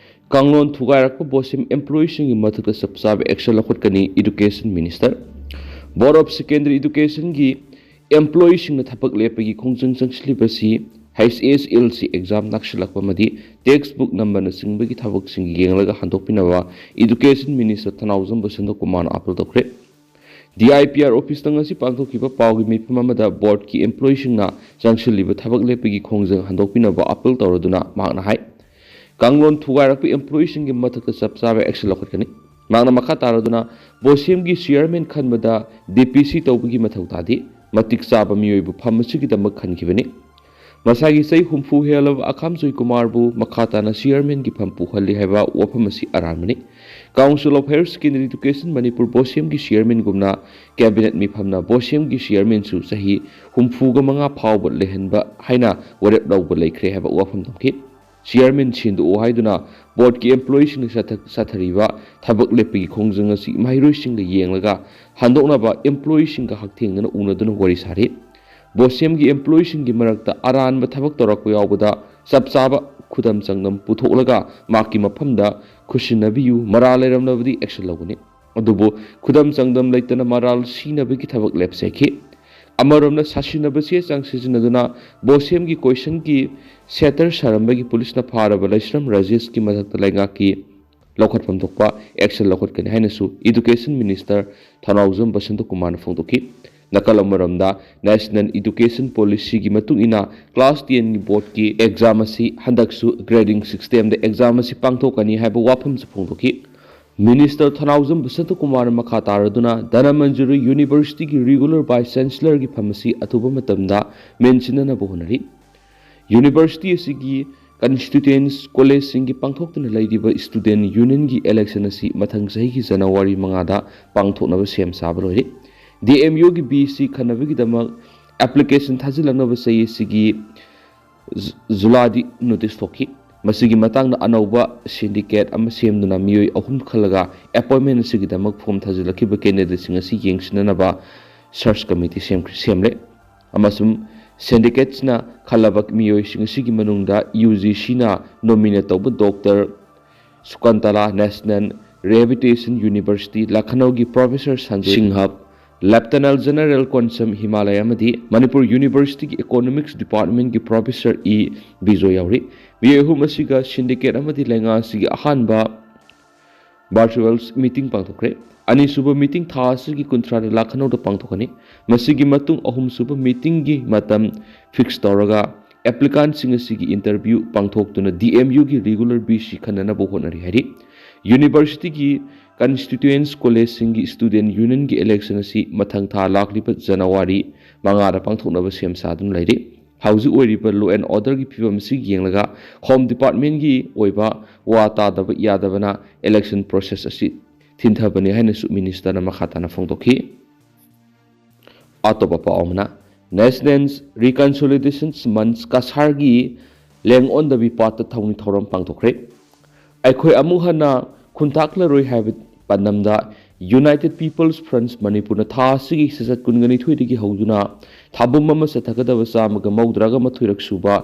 ꯀꯥꯡꯂꯣꯟ ꯊꯨꯒꯥꯏꯔꯛꯄ ꯕꯣꯁꯦꯝ ꯑꯦꯝꯄ꯭ꯂꯣꯌꯤꯁꯤꯡꯒꯤ ꯃꯊꯛꯇ ꯆꯞ ꯆꯥꯕ ꯑꯦꯛꯁꯟ ꯂꯧꯈꯠꯀꯅꯤ, education minister. Board of Secondary Educationꯒꯤ ꯑꯦꯝꯄ꯭ꯂꯣꯌꯤꯁꯤꯡꯅ ꯊꯕꯛ ꯂꯦꯞꯄꯒꯤ ꯈꯣꯡꯖꯪ ꯆꯪꯁꯤꯜꯂꯤꯕꯁꯤ H S L C exam ꯅꯛꯁꯤꯜꯂꯛꯄ ꯑꯃꯗꯤ ꯇꯦꯛꯁ ꯕꯨꯛ ꯅꯝꯕꯔꯅꯆꯤꯡꯕꯒꯤ ꯊꯕꯛꯁꯤꯡ ꯌꯦꯡꯂꯒ ꯍꯟꯗꯣꯛꯄꯤꯅꯕ ꯏꯗꯨꯀꯦꯁꯟ ꯃꯤꯅꯤꯁꯇꯔ ꯊꯅꯥꯎꯖꯝꯕ ꯁꯟꯗꯣꯀꯨꯃꯥꯔꯅ ꯑꯥꯄꯤꯜ ꯇꯧꯈ꯭ꯔꯦ꯫ ꯗꯤ ꯑꯥꯏ ꯄꯤ ꯑꯥꯔ ꯑꯣꯐꯤꯁꯇ ꯉꯁꯤ ꯄꯥꯡꯊꯣꯛꯈꯤꯕ ꯄꯥꯎꯒꯤ ꯃꯤꯐꯝ ꯑꯃꯗ ꯕꯣꯔꯗꯀꯤ ꯑꯦꯝꯄ꯭ꯂꯣꯌꯤꯁꯤꯡꯅ ꯆꯪꯁꯤꯜꯂꯤꯕ ꯊꯕꯛ ꯂꯦꯞꯄꯒꯤ ꯈꯣꯡꯖꯪ ꯍꯟꯗꯣꯛꯄꯤꯅꯕ ꯑꯥꯄꯤꯜ ꯇꯧꯔꯗꯨꯅ ꯃꯍꯥꯛꯅ ꯍꯥꯏ, ꯀꯥꯡꯂꯣꯟ ꯊꯨꯒꯥꯏꯔꯛꯄ ꯑꯦꯝꯄ꯭ꯂꯣꯌꯤꯁꯤꯡꯒꯤ ꯃꯊꯛꯇ ꯆꯞ ꯆꯥꯕ ꯑꯦꯛꯁꯟ ꯂꯧꯈꯠꯀꯅꯤ꯫ ꯃꯍꯥꯛꯅ ꯃꯈꯥ ꯇꯥꯔꯗꯨꯅ, ꯕꯣꯁꯦꯝꯒꯤ ꯆꯤꯌꯔꯃꯦꯟ ꯈꯟꯕꯗ ꯗꯤ ꯄꯤ ꯁꯤ ꯇꯧꯕꯒꯤ ꯃꯊꯧ ꯇꯥꯗꯦ, ꯃꯇꯤꯛ ꯆꯥꯕ ꯃꯤꯑꯣꯏꯕꯨ ꯐꯝ ꯑꯁꯤꯒꯤꯗꯃꯛ ꯈꯟꯈꯤꯕꯅꯤ꯫ ꯃꯁꯥꯒꯤ ꯆꯍꯤ ꯍꯨꯝꯐꯨ ꯍꯦꯜꯂꯕ ꯑꯈꯥꯝꯖꯣꯏ ꯀꯨꯃꯥꯔꯕꯨ ꯃꯈꯥ ꯇꯥꯅ ꯆꯤꯌꯔꯃꯦꯟꯒꯤ ꯐꯝ ꯄꯨꯍꯜꯂꯤ ꯍꯥꯏꯕ ꯋꯥꯐꯝ ꯑꯁꯤ ꯑꯔꯥꯟꯕꯅꯤ꯫ Council of Higher Secondary Education Manipur ꯕꯣꯁꯦꯝꯒꯤ ꯆꯤꯌꯔꯃꯦꯟꯒꯨꯝꯅ ꯀꯦꯕꯤꯅꯦꯠ ꯃꯤꯐꯝꯅ ꯕꯣꯁꯦꯝꯒꯤ ꯆꯤꯌꯔꯃꯦꯟꯁꯨ ꯆꯍꯤ ꯍꯨꯝꯐꯨꯒ ꯃꯉꯥ ꯐꯥꯎꯕ ꯂꯩꯍꯟꯕ ꯍꯥꯏꯅ ꯋꯥꯔꯦꯞ ꯂꯧꯕ ꯂꯩꯈ꯭ꯔꯦ ꯍꯥꯏꯕ ꯋꯥꯐꯝ ꯊꯝꯈꯤ꯫ ꯆꯤꯌꯔꯃꯦꯟ ꯁꯤꯟꯗꯣꯛꯎ ꯍꯥꯏꯗꯨꯅ ꯕꯣꯔꯗꯀꯤ ꯑꯦꯝꯄ꯭ꯂꯣꯌꯤꯁꯤꯡꯅ ꯆꯠꯊ-, ꯆꯠꯊꯔꯤꯕ ꯊꯕꯛ ꯂꯦꯞꯄꯒꯤ ꯈꯣꯡꯖꯪ ꯑꯁꯤ ꯃꯍꯩꯔꯣꯏꯁꯤꯡꯒ ꯌꯦꯡꯂꯒ ꯍꯟꯗꯣꯛꯅꯕ ꯑꯦꯝꯄ꯭ꯂꯣꯌꯤꯁꯤꯡꯒ ꯍꯛꯊꯦꯡꯅꯅ ꯎꯅꯗꯨꯅ ꯋꯥꯔꯤ ꯁꯥꯔꯤ꯫ ꯕꯣꯁꯦꯝꯒꯤ ꯑꯦꯝꯄ꯭ꯂꯣꯌꯤꯁꯤꯡꯒꯤ ꯃꯔꯛꯇ ꯑꯔꯥꯟꯕ ꯊꯕꯛ ꯇꯧꯔꯛꯄ ꯌꯥꯎꯕꯗ ꯆꯞ ꯆꯥꯕ ꯈꯨꯗꯝ ꯆꯥꯡꯗꯝ ꯄꯨꯊꯣꯛꯂꯒ ꯃꯍꯥꯛꯀꯤ ꯃꯐꯝꯗ ꯈꯨꯠꯁꯤꯟꯅꯕꯤꯌꯨ, ꯃꯔꯥꯜ ꯂꯩꯔꯝꯂꯕꯗꯤ action ꯂꯧꯒꯅꯤ꯫ ꯑꯗꯨꯕꯨ ꯈꯨꯗꯝ ꯆꯥꯡꯗꯝ ꯂꯩꯇꯅ ꯃꯔꯥꯜ ꯁꯤꯅꯕꯒꯤ ꯊꯕꯛ ꯂꯦꯞꯆꯈꯤ꯫ ꯑꯃꯔꯣꯝꯗ ꯁꯥꯁꯤꯟꯅꯕ ꯆꯦ ꯆꯥꯡ ꯁꯤꯖꯤꯟꯅꯗꯨꯅ ꯕꯣꯁꯦꯝꯒꯤ ꯀꯣꯏꯁꯟꯒꯤ ꯁꯦꯇꯔ ꯁꯥꯔꯝꯕꯒꯤ ꯄꯨꯂꯤꯁꯅ ꯐꯥꯔꯕ ꯂꯩꯁ꯭ꯔꯝ ꯔꯥꯖꯦꯁꯀꯤ ꯃꯊꯛꯇ ꯂꯩꯉꯥꯛꯀꯤ ꯂꯧꯈꯠꯐꯝ ꯊꯣꯛꯄ action ꯂꯧꯈꯠꯀꯅꯤ ꯍꯥꯏꯅꯁꯨ Education Minister ꯊꯧꯅꯥꯎꯖꯝ ꯕꯁꯟꯇ ꯀꯨꯃꯥꯔꯅ ꯐꯣꯡꯗꯣꯛꯈꯤ꯫ ꯅꯥꯀꯜ ꯑꯃꯔꯣꯝꯗ National Education Policyꯒꯤ ꯃꯇꯨꯡ ꯏꯟꯅ class tenꯒꯤ ꯕꯣꯔꯗꯀꯤ exam ꯑꯁꯤ ꯍꯟꯗꯛꯁꯨ grading systemꯗ exam ꯑꯁꯤ ꯄꯥꯡꯊꯣꯛꯀꯅꯤ ꯍꯥꯏꯕ ꯋꯥꯐꯝꯁꯨ ꯐꯣꯡꯗꯣꯛꯈꯤ꯫ Minister ꯊꯧꯅꯥꯎꯖꯝ ꯕꯁꯟꯇ ꯀꯨꯃꯥꯔꯅ ꯃꯈꯥ ꯇꯥꯔꯗꯨꯅ ꯙꯅꯃꯟꯖꯨꯔꯤ Universityꯒꯤ regular vice chancellorꯒꯤ ꯐꯝ ꯑꯁꯤ ꯑꯊꯨꯕ ꯃꯇꯝꯗ ꯃꯦꯟꯁꯤꯟꯅꯅꯕ ꯍꯣꯠꯅꯔꯤ꯫ University ꯑꯁꯤꯒꯤ constituents collegeꯁꯤꯡꯒꯤ ꯄꯥꯡꯊꯣꯛꯇꯨꯅ ꯂꯩꯔꯤꯕ student unionꯒꯤ election ꯑꯁꯤ ꯃꯊꯪ ꯆꯍꯤꯒꯤ January ꯃꯉꯥꯗ ꯄꯥꯡꯊꯣꯛꯅꯕ ꯁꯦꯝ ꯁꯥꯕ ꯂꯣꯏꯔꯦ꯫ DMUꯒꯤ VC ꯈꯟꯅꯕꯒꯤꯗꯃꯛ application ꯊꯥꯖꯤꯜꯂꯛꯅꯕ ꯆꯍꯤ ꯑꯁꯤꯒꯤ ꯖꯨ-, ꯖꯨꯂꯥꯏꯗꯤ notice ꯊꯣꯛꯈꯤ꯫ ꯃꯁꯤꯒꯤ ꯃꯇꯥꯡꯗ ꯑꯅꯧꯕ syndicate ꯑꯃ ꯁꯦꯝꯗꯨꯅ ꯃꯤꯑꯣꯏ ꯑꯍꯨꯝ ꯈꯜꯂꯒ appointment ꯑꯁꯤꯒꯤꯗꯃꯛ form ꯊꯥꯖꯤꯜꯂꯛꯈꯤꯕ candidateꯁꯤꯡ ꯑꯁꯤ ꯌꯦꯡꯁꯤꯟꯅꯅꯕ search committee ꯁꯦꯝꯈ꯭ꯔꯦ, ꯁꯦꯝꯂꯦ꯫ ꯑꯃꯁꯨꯡ syndicateꯁꯤꯅ ꯈꯜꯂꯕ ꯃꯤꯑꯣꯏꯁꯤꯡ ꯑꯁꯤꯒꯤ ꯃꯅꯨꯡꯗ UGCꯅ nominate ꯇꯧꯕ Doctor ꯁꯨꯀꯟꯇꯂꯥ, National Rehabilitation University ꯂꯈꯅꯧꯒꯤ Professor Sanjoy Singh, Lieutenant General Konsam Himalaya ꯑꯃꯗꯤ Manipur Universityꯒꯤ Economics Departmentꯀꯤ Professor E Bijoy ꯌꯥꯎꯔꯤ꯫ ꯃꯤꯑꯣꯏ ꯑꯍꯨꯝ ꯑꯁꯤꯒ syndicate ꯑꯃꯗꯤ ꯂꯩꯉꯥꯛ ꯑꯁꯤꯒꯤ ꯑꯍꯥꯟꯕ virtual meeting ꯄꯥꯡꯊꯣꯛꯈ꯭ꯔꯦ꯫ ꯑꯅꯤꯁꯨꯕ meeting ꯊꯥ ꯑꯁꯤꯒꯤ ꯀꯨꯟꯊ꯭ꯔꯥꯗ ꯂꯈꯅꯧꯗ ꯄꯥꯡꯊꯣꯛꯀꯅꯤ꯫ ꯃꯁꯤꯒꯤ ꯃꯇꯨꯡ ꯑꯍꯨꯝꯁꯨꯕ meetingꯒꯤ ꯃꯇꯝ fix ꯇꯧꯔꯒ applicantꯁꯤꯡ ꯑꯁꯤꯒꯤ interview ꯄꯥꯡꯊꯣꯛꯇꯨꯅ DMUꯒꯤ regular VC ꯈꯟꯅꯅꯕ ꯍꯣꯠꯅꯔꯤ ꯍꯥꯏꯔꯤ꯫ Universityꯒꯤ constituents collegeꯁꯤꯡꯒꯤ student unionꯒꯤ election ꯑꯁꯤ ꯃꯊꯪ ꯊꯥ ꯂꯥꯛꯂꯤꯕ January ꯃꯉꯥꯗ ꯄꯥꯡꯊꯣꯛꯅꯕ ꯁꯦꯝ ꯁꯥꯗꯨꯅ ꯂꯩꯔꯤ꯫ ꯍꯧꯖꯤꯛ ꯑꯣꯏꯔꯤꯕ law and orderꯒꯤ ꯐꯤꯕꯝ ꯑꯁꯤ ꯌꯦꯡꯂꯒ Home Departmentꯀꯤ ꯑꯣꯏꯕ ꯋꯥ ꯇꯥꯗꯕ ꯌꯥꯗꯕꯅ election process ꯑꯁꯤ ꯊꯤꯟꯊꯕꯅꯤ ꯍꯥꯏꯅꯁꯨ ministerꯅ ꯃꯈꯥ ꯇꯥꯅ ꯐꯣꯡꯗꯣꯛꯈꯤ꯫ ꯑꯇꯣꯞꯄ ꯄꯥꯎ ꯑꯃꯅ, National Reconciliation Month ꯀꯁꯥꯔꯒꯤ ꯂꯦꯡ ꯑꯣꯟꯗꯕꯤ ꯄꯥꯠꯇ ꯊꯧꯅꯤ ꯊꯧꯔꯝ ꯄꯥꯡꯊꯣꯛꯈ꯭ꯔꯦ꯫ ꯑꯩꯈꯣꯏ ꯑꯃꯨꯛ ꯍꯟꯅ ꯈꯨꯟꯇꯥꯛꯂꯔꯣꯏ ꯍꯥꯏꯕ ꯄꯥꯟꯗꯝꯗ United People's Front ꯃꯅꯤꯄꯨꯔꯅ ꯊꯥ ꯑꯁꯤꯒꯤ ꯁꯦꯁꯟ ꯀꯨꯟꯒ ꯅꯤꯊꯣꯏꯗꯒꯤ ꯍꯧꯗꯨꯅ ꯊꯥꯕꯨꯝ ꯑꯃ ꯆꯠꯊꯒꯗꯕ ꯆꯥꯝꯃꯒ ꯃꯧꯗ꯭ꯔꯥꯒ ꯃꯥꯊꯣꯏꯔꯛ ꯁꯨꯕ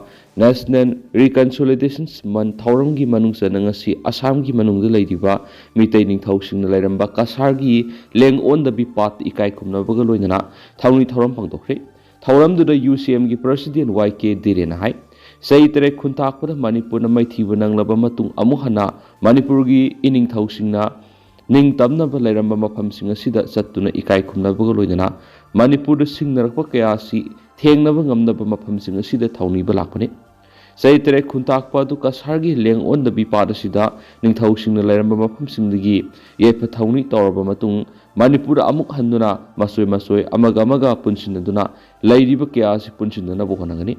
National Reconciliation Month ꯊꯧꯔꯝꯒꯤ ꯃꯅꯨꯡ ꯆꯟꯅ ꯉꯁꯤ ꯑꯁꯥꯝꯒꯤ ꯃꯅꯨꯡꯗ ꯂꯩꯔꯤꯕ ꯃꯤꯇꯩ ꯅꯤꯡꯊꯧꯁꯤꯡꯅ ꯂꯩꯔꯝꯕ ꯀꯁꯥꯔꯒꯤ ꯂꯦꯡ ꯑꯣꯟꯗꯕꯤ ꯄꯥꯠ ꯏꯀꯥꯏ ꯈꯨꯝꯅꯕꯒ ꯂꯣꯏꯅꯅ ꯊꯧꯅꯤ ꯊꯧꯔꯝ ꯄꯥꯡꯊꯣꯛꯈ꯭ꯔꯦ꯫ ꯊꯧꯔꯝꯗꯨꯗ UCMꯒꯤ President Y K ꯙꯤꯔꯦꯟꯅ ꯍꯥꯏ, ꯆꯍꯤ ꯇꯔꯦꯠ ꯈꯨꯟꯇꯥꯛꯄꯗ ꯃꯅꯤꯄꯨꯔꯅ ꯃꯥꯏꯊꯤꯕ ꯅꯪꯂꯕ ꯃꯇꯨꯡ ꯑꯃꯨꯛ ꯍꯟꯅ ꯃꯅꯤꯄꯨꯔꯒꯤ ꯏꯅꯤꯡꯊꯧꯁꯤꯡꯅ ꯅꯤꯡꯇꯝꯅꯕ ꯂꯩꯔꯝꯕ ꯃꯐꯝꯁꯤꯡ ꯑꯁꯤꯗ ꯆꯠꯇꯨꯅ ꯏꯀꯥꯏ ꯈꯨꯝꯅꯕꯒ ꯂꯣꯏꯅꯅ ꯃꯅꯤꯄꯨꯔꯗ ꯁꯤꯡꯅꯔꯛꯄ ꯀꯌꯥ ꯑꯁꯤ ꯊꯦꯡꯅꯕ ꯉꯝꯅꯕ ꯃꯐꯝꯁꯤꯡ ꯑꯁꯤꯗ ꯊꯧꯅꯤꯕ ꯂꯥꯛꯄꯅꯤ꯫ ꯆꯍꯤ ꯇꯔꯦꯠ ꯈꯨꯟꯇꯥꯛꯄ ꯑꯗꯨ ꯀꯁꯥꯔꯒꯤ ꯂꯦꯡ ꯑꯣꯟꯗꯕꯤ ꯄꯥꯠ ꯑꯁꯤꯗ ꯅꯤꯡꯊꯧꯁꯤꯡꯅ ꯂꯩꯔꯝꯕ ꯃꯐꯝꯁꯤꯡꯗꯒꯤ ꯌꯥꯏꯐ ꯊꯧꯅꯤ ꯇꯧꯔꯕ ꯃꯇꯨꯡ ꯃꯅꯤꯄꯨꯔꯗ ꯑꯃꯨꯛ ꯍꯟꯗꯨꯅ ꯃꯆꯣꯏ ꯃꯆꯣꯏ ꯑꯃꯒ ꯑꯃꯒ ꯄꯨꯟꯁꯤꯟꯅꯗꯨꯅ ꯂꯩꯔꯤꯕ ꯀꯌꯥ ꯑꯁꯤ ꯄꯨꯟꯁꯤꯟꯅꯅꯕ ꯍꯣꯠꯅꯒꯅꯤ꯫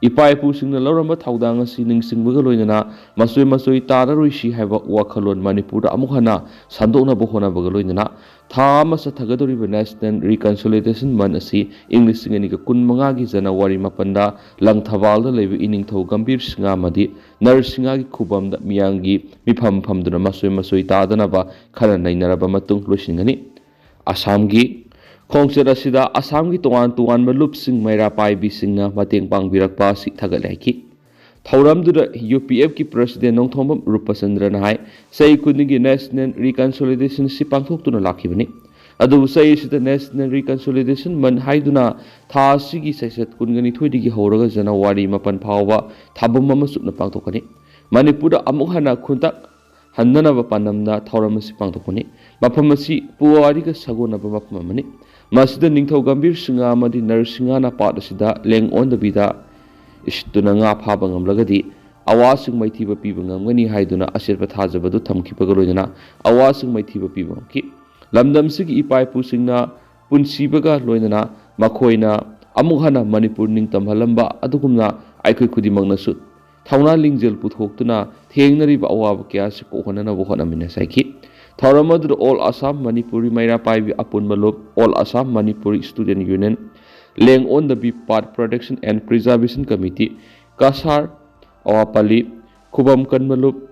ꯏꯄꯥ ꯏꯄꯨꯁꯤꯡꯅ ꯂꯧꯔꯝꯕ ꯊꯧꯗꯥꯡ ꯑꯁꯤ ꯅꯤꯡꯁꯤꯡꯕꯒ ꯂꯣꯏꯅꯅ ꯃꯆꯣꯏ ꯃꯆꯣꯏ ꯇꯥꯔꯔꯣꯏꯁꯤ ꯍꯥꯏꯕ ꯋꯥꯈꯜꯂꯣꯟ ꯃꯅꯤꯄꯨꯔꯗ ꯑꯃꯨꯛ ꯍꯟꯅ ꯁꯟꯗꯣꯛꯅꯕ ꯍꯣꯠꯅꯕꯒ ꯂꯣꯏꯅꯅ ꯊꯥ ꯑꯃ ꯆꯠꯊꯒꯗꯧꯔꯤꯕ National Reconciliation Month ꯑꯁꯤ ꯏꯪ ꯂꯤꯁꯤꯡ ꯑꯅꯤꯒ ꯀꯨꯟꯃꯉꯥꯒꯤ January ꯃꯥꯄꯟꯗ ꯂꯪꯊꯕꯥꯜꯗ ꯂꯩꯕ ꯏꯅꯤꯡꯊꯧ ꯒꯝꯚꯤꯔ ꯁꯤꯡꯍ ꯑꯃꯗꯤ ꯅꯔ ꯁꯤꯡꯍꯒꯤ ꯈꯨꯕꯝꯗ ꯃꯤꯌꯥꯝꯒꯤ ꯃꯤꯐꯝ ꯐꯝꯗꯨꯅ ꯃꯆꯣꯏ ꯃꯆꯣꯏ ꯇꯥꯗꯅꯕ ꯈꯟꯅ ꯅꯩꯅꯔꯕ ꯃꯇꯨꯡ ꯂꯣꯏꯁꯤꯟꯒꯅꯤ꯫ ꯑꯁꯥꯝꯒꯤ ꯈꯣꯡꯆꯠ ꯑꯁꯤꯗ ꯑꯁꯥꯝꯒꯤ ꯇꯣꯉꯥꯟ ꯇꯣꯉꯥꯟꯕ ꯂꯨꯞꯁꯤꯡ ꯃꯩꯔꯥ ꯄꯥꯏꯕꯤꯁꯤꯡꯅ ꯃꯇꯦꯡ ꯄꯥꯡꯕꯤꯔꯛꯄ ꯑꯁꯤ ꯊꯥꯒꯠꯂꯦ ꯍꯥꯏꯈꯤ꯫ ꯊꯧꯔꯝꯗꯨꯗ UPFꯀꯤ President ꯅꯣꯡꯊꯣꯝꯕꯝ ꯔꯨꯄꯆꯟꯗ꯭ꯔꯅ ꯍꯥꯏ, ꯆꯍꯤ ꯈꯨꯗꯤꯡꯒꯤ National Reconciliation ꯑꯁꯤ ꯄꯥꯡꯊꯣꯛꯇꯨꯅ ꯂꯥꯛꯈꯤꯕꯅꯤ꯫ ꯑꯗꯨꯕꯨ ꯆꯍꯤ ꯑꯁꯤꯗ National Reconciliation Month ꯍꯥꯏꯗꯨꯅ ꯊꯥ ꯑꯁꯤꯒꯤ ꯆꯩꯆꯠ ꯀꯨꯟꯒ ꯅꯤꯊꯣꯏꯗꯒꯤ ꯍꯧꯔꯒ January ꯃꯥꯄꯟ ꯐꯥꯎꯕ ꯊꯥꯕꯝ ꯑꯃ ꯆꯨꯞꯅ ꯄꯥꯡꯊꯣꯛꯀꯅꯤ꯫ ꯃꯅꯤꯄꯨꯔꯗ ꯑꯃꯨꯛ ꯍꯟꯅ ꯈꯨꯟꯇꯥꯛ ꯍꯟꯅꯅꯕ ꯄꯥꯟꯗꯝꯗ ꯊꯧꯔꯝ ꯑꯁꯤ ꯄꯥꯡꯊꯣꯛꯄꯅꯤ꯫ ꯃꯐꯝ ꯑꯁꯤ ꯄꯨꯋꯥꯔꯤꯒ ꯁꯥꯒꯣꯟꯅꯕ ꯃꯐꯝ ꯑꯃꯅꯤ꯫ ꯃꯁꯤꯗ ꯅꯤꯡꯊꯧ ꯒꯝꯚꯤꯔ ꯁꯤꯡꯍ ꯑꯃꯗꯤ ꯅꯔ ꯁꯤꯡꯍꯅ ꯄꯥꯠ ꯑꯁꯤꯗ ꯂꯦꯡ ꯑꯣꯟꯗꯕꯤꯗ ꯏꯁꯤꯠꯇꯨꯅ ꯉꯥ ꯐꯥꯕ ꯉꯝꯂꯒꯗꯤ ꯑꯋꯥꯁꯤꯡ ꯃꯥꯏꯊꯤꯕ ꯄꯤꯕ ꯉꯝꯒꯅꯤ ꯍꯥꯏꯗꯨꯅ ꯑꯆꯦꯠꯄ ꯊꯥꯖꯕꯗꯨ ꯊꯝꯈꯤꯕꯒ ꯂꯣꯏꯅꯅ ꯑꯋꯥꯁꯤꯡ ꯃꯥꯏꯊꯤꯕ ꯄꯤꯕ ꯉꯝꯈꯤ꯫ ꯂꯝꯗꯝꯁꯤꯒꯤ ꯏꯄꯥ ꯏꯄꯨꯁꯤꯡꯅ ꯄꯨꯟꯁꯤꯕꯒ ꯂꯣꯏꯅꯅ ꯃꯈꯣꯏꯅ ꯑꯃꯨꯛ ꯍꯟꯅ ꯃꯅꯤꯄꯨꯔ ꯅꯤꯡꯇꯝꯍꯜꯂꯝꯕ ꯑꯗꯨꯒꯨꯝꯅ ꯑꯩꯈꯣꯏ ꯈꯨꯗꯤꯡꯃꯛꯅꯁꯨ ꯊꯧꯅꯥ ꯂꯤꯡꯖꯦꯜ ꯄꯨꯊꯣꯛꯇꯨꯅ ꯊꯦꯡꯅꯔꯤꯕ ꯑꯋꯥꯕ ꯀꯌꯥ ꯑꯁꯤ ꯀꯣꯛꯍꯟꯅꯅꯕ ꯍꯣꯠꯅꯃꯤꯟꯅꯁꯤ ꯍꯥꯏꯈꯤ꯫ ꯊꯧꯔꯝ ꯑꯗꯨꯗ All Assam Manipuri ꯃꯩꯔꯥ ꯄꯥꯏꯕꯤ ꯑꯄꯨꯟꯕ ꯂꯨꯞ, All Assam Manipuri Student Union, Leng on the Beat Path Protection and Preservation Committee, Cachar, ꯑꯋꯥꯄꯜꯂꯤ, ꯈꯨꯕꯝ ꯀꯟꯕ ꯂꯨꯞ,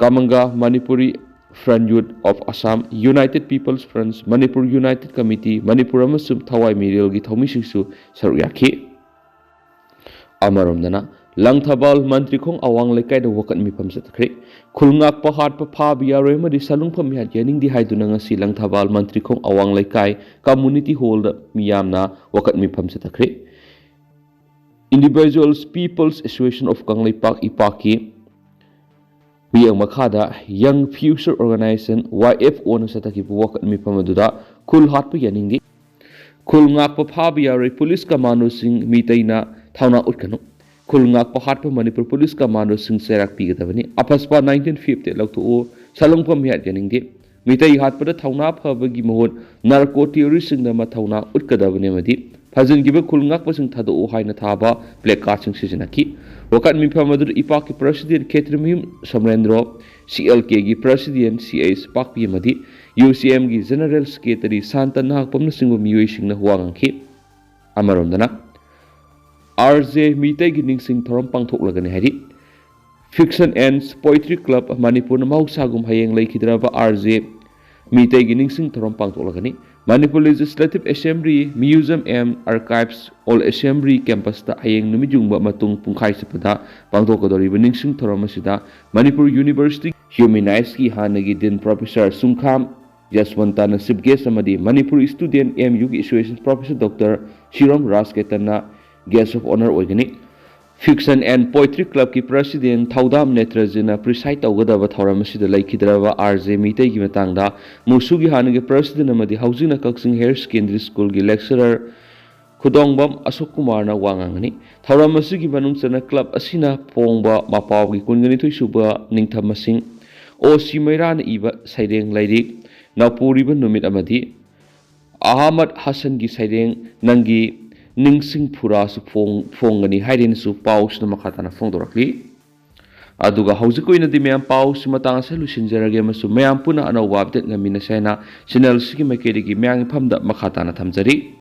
ꯀꯃꯪꯒ, Manipuri Front Youth of Assam, United People's Front, Manipur United Committee, Manipur ꯑꯃꯁꯨꯡ ꯊꯋꯥꯏ ꯃꯤꯔꯦꯜꯒꯤ ꯊꯧꯃꯤꯁꯤꯡꯁꯨ ꯁꯔꯨꯛ ꯌꯥꯈꯤ꯫ ꯑꯃꯔꯣꯝꯗꯅ, ꯂꯪꯊꯕꯥꯜ ꯃꯟꯇ꯭ꯔꯤꯈꯣꯡ ꯑꯋꯥꯡ ꯂꯩꯀꯥꯏꯗ ꯋꯥꯀꯠ ꯃꯤꯐꯝ ꯆꯠꯊꯈ꯭ꯔꯦ꯫ ꯈꯨꯜ ꯉꯥꯛꯄ ꯍꯥꯠꯄ ꯐꯥꯕ ꯌꯥꯔꯣꯏ ꯑꯃꯗꯤ ꯁꯥꯂꯨꯡꯐꯝ ꯃꯤꯍꯥꯠ ꯌꯥꯅꯤꯡꯗꯦ ꯍꯥꯏꯗꯨꯅ ꯉꯁꯤ ꯂꯪꯊꯕꯥꯜ ꯃꯟꯇ꯭ꯔꯤꯈꯣꯡ ꯑꯋꯥꯡ ꯂꯩꯀꯥꯏ community hall ꯗ ꯃꯤꯌꯥꯝꯅ ꯋꯥꯀꯠ ꯃꯤꯐꯝ ꯆꯠꯊꯈ꯭ꯔꯦ꯫ Individuals People's Association of Kangleipak, ꯏꯄꯥꯛꯀꯤ ꯃꯤꯠꯌꯦꯡ ꯃꯈꯥꯗ Young Future Organization, Y F O ꯅ ꯆꯠꯊꯈꯤꯕ ꯋꯥꯀꯠ ꯃꯤꯐꯝ ꯑꯗꯨꯗ ꯈꯨꯜ ꯍꯥꯠꯄ ꯌꯥꯅꯤꯡꯗꯦ, ꯈꯨꯜ ꯉꯥꯛꯄ ꯐꯥꯕ ꯌꯥꯔꯣꯏ, ꯄꯨꯂꯤꯁ ꯀꯃꯥꯟꯗꯣꯁꯤꯡ ꯃꯤꯇꯩꯅ ꯊꯧꯅꯥ ꯎꯠꯀꯅꯨ, ꯈꯨꯜ ꯉꯥꯛꯄ ꯍꯥꯠꯄ ꯃꯅꯤꯄꯨꯔ ꯄꯨꯂꯤꯁ ꯀꯃꯥꯟꯗꯣꯁꯤꯡ ꯆꯩꯔꯥꯛ ꯄꯤꯒꯗꯕꯅꯤ, ꯑꯐꯁꯄꯥ nineteen fifty ꯂꯧꯊꯣꯛꯎ, ꯁꯥꯂꯨꯡꯐꯝ ꯃꯤꯍꯥꯠ ꯌꯥꯅꯤꯡꯗꯦ, ꯃꯤꯇꯩ ꯍꯥꯠꯄꯗ ꯊꯧꯅꯥ ꯐꯕꯒꯤ ꯃꯍꯨꯠ ꯅꯥꯔꯀꯣ ꯇꯤꯑꯣꯔꯤꯁꯤꯡꯗ ꯃꯊꯧꯅꯥ ꯎꯠꯀꯗꯕꯅꯤ ꯑꯃꯗꯤ ꯐꯖꯤꯟꯈꯤꯕ ꯈꯨꯜ ꯉꯥꯛꯄꯁꯤꯡ ꯊꯥꯗꯣꯛꯎ ꯍꯥꯏꯅ ꯊꯥꯕ placard ꯁꯤꯡ ꯁꯤꯖꯤꯟꯅꯈꯤ꯫ ꯋꯥꯀꯠ ꯃꯤꯐꯝ ꯑꯗꯨꯗ ꯏꯄꯥꯛꯀꯤ President ꯈꯦꯇ꯭ꯔꯤꯃꯌꯨꯝ ꯁꯣꯃꯔꯦꯟꯗ꯭ꯔꯣ, C L K ꯒꯤ President C H ꯄꯥꯛꯄꯤ ꯑꯃꯗꯤ U C M ꯒꯤ General Secretary ꯁꯥꯟꯇ ꯅꯍꯥꯛꯄꯝꯅꯆꯤꯡꯕ ꯃꯤꯑꯣꯏꯁꯤꯡꯅ ꯋꯥ ꯉꯥꯡꯈꯤ꯫ ꯑꯃꯔꯣꯝꯗꯅ, R J ꯃꯤꯇꯩꯒꯤ ꯅꯤꯡꯁꯤꯡ ꯊꯧꯔꯝ ꯄꯥꯡꯊꯣꯛꯂꯒꯅꯤ ꯍꯥꯏꯔꯤ꯫ Fiction and Poetry Club ꯃꯅꯤꯄꯨꯔꯅ ꯃꯍꯧꯁꯥꯒꯨꯝ ꯍꯌꯦꯡ ꯂꯩꯈꯤꯗ꯭ꯔꯕ R J ꯃꯤꯇꯩꯒꯤ ꯅꯤꯡꯁꯤꯡ ꯊꯧꯔꯝ ꯄꯥꯡꯊꯣꯛꯂꯒꯅꯤ꯫ Manipur Legislative Assembly, Museum and Archives, Old Assembly Campus ꯇ ꯍꯌꯦꯡ ꯅꯨꯃꯤꯠ ꯌꯨꯡꯕ ꯃꯇꯨꯡ ꯄꯨꯡꯈꯥꯏ ꯆꯠꯄꯗ ꯄꯥꯡꯊꯣꯛꯀꯗꯧꯔꯤꯕ ꯅꯤꯡꯁꯤꯡ ꯊꯧꯔꯝ ꯑꯁꯤꯗ ꯃꯅꯤꯄꯨꯔ University Human Rights ꯀꯤ ꯍꯥꯟꯅꯒꯤ Dean Professor ꯁꯨꯡꯈꯥꯝ ꯌꯁꯋꯟꯇꯅ Chief Guest ꯑꯃꯗꯤ ꯃꯅꯤꯄꯨꯔ Student M U ꯒꯤ Association Professor Doctor ꯁꯤꯔꯣꯝ ꯔꯥꯖꯀꯦꯇꯟꯅ Guest of Honour ꯑꯣꯏꯒꯅꯤ꯫ Fiction and Poetry Club ꯀꯤ President ꯊꯧꯗꯥꯝ ꯅꯦꯇ꯭ꯔꯖꯤꯠꯅ preside ꯇꯧꯒꯗꯕ ꯊꯧꯔꯝ ꯑꯁꯤꯗ ꯂꯩꯈꯤꯗ꯭ꯔꯕ R J ꯃꯤꯇꯩꯒꯤ ꯃꯇꯥꯡꯗ ꯃꯨꯁꯨꯒꯤ ꯍꯥꯟꯅꯒꯤ President ꯑꯃꯗꯤ ꯍꯧꯖꯤꯛꯅ ꯀꯛꯆꯤꯡ Higher Secondary School ꯒꯤ Lecturer ꯈꯨꯗꯣꯡꯕꯝ ꯑꯁꯣꯛ ꯀꯨꯃꯥꯔꯅ ꯋꯥ ꯉꯥꯡꯒꯅꯤ꯫ ꯊꯧꯔꯝ ꯑꯁꯤꯒꯤ ꯃꯅꯨꯡ ꯆꯟꯅ ꯀ꯭ꯂꯕ ꯑꯁꯤꯅ ꯐꯣꯡꯕ ꯃꯄꯥꯎꯒꯤ ꯀꯨꯟꯒ ꯅꯤꯊꯣꯏ ꯁꯨꯕ ꯅꯤꯡꯊꯝ ꯃꯁꯤꯡ, ꯑꯣ ꯁꯤ ꯃꯩꯔꯥꯅ ꯏꯕ ꯁꯩꯔꯦꯡ ꯂꯥꯏꯔꯤꯛ, ꯅꯥꯎꯄꯨꯔꯤꯕ ꯅꯨꯃꯤꯠ ꯑꯃꯗꯤ ꯑꯍꯃꯗ ꯍꯁꯟꯒꯤ ꯁꯩꯔꯦꯡ ꯅꯪꯒꯤ ꯅꯤꯡꯁꯤꯡ ꯐꯨꯔꯥꯁꯨ ꯐꯣꯡ-, ꯐꯣꯡꯒꯅꯤ ꯍꯥꯏꯗꯨꯅꯁꯨ ꯄꯥꯎꯁꯤꯅ ꯃꯈꯥ ꯇꯥꯅ ꯐꯣꯡꯗꯣꯔꯛꯂꯤ꯫ ꯑꯗꯨꯒ ꯍꯧꯖꯤꯛ ꯑꯣꯏꯅꯗꯤ ꯃꯌꯥꯝ ꯄꯥꯎꯁꯤ ꯃꯇꯥꯡ ꯑꯁꯤꯗ ꯂꯣꯏꯁꯤꯟꯖꯔꯒꯦ ꯑꯃꯁꯨꯡ ꯃꯌꯥꯝ ꯄꯨꯟꯅ ꯑꯅꯧꯕ update ꯉꯝꯃꯤꯟꯅꯁꯦ ꯍꯥꯏꯅ channel ꯑꯁꯤꯒꯤ ꯃꯥꯏꯀꯩꯗꯒꯤ ꯃꯌꯥꯝꯒꯤ ꯐꯝꯗ ꯃꯈꯥ ꯇꯥꯅ ꯊꯝꯖꯔꯤ꯫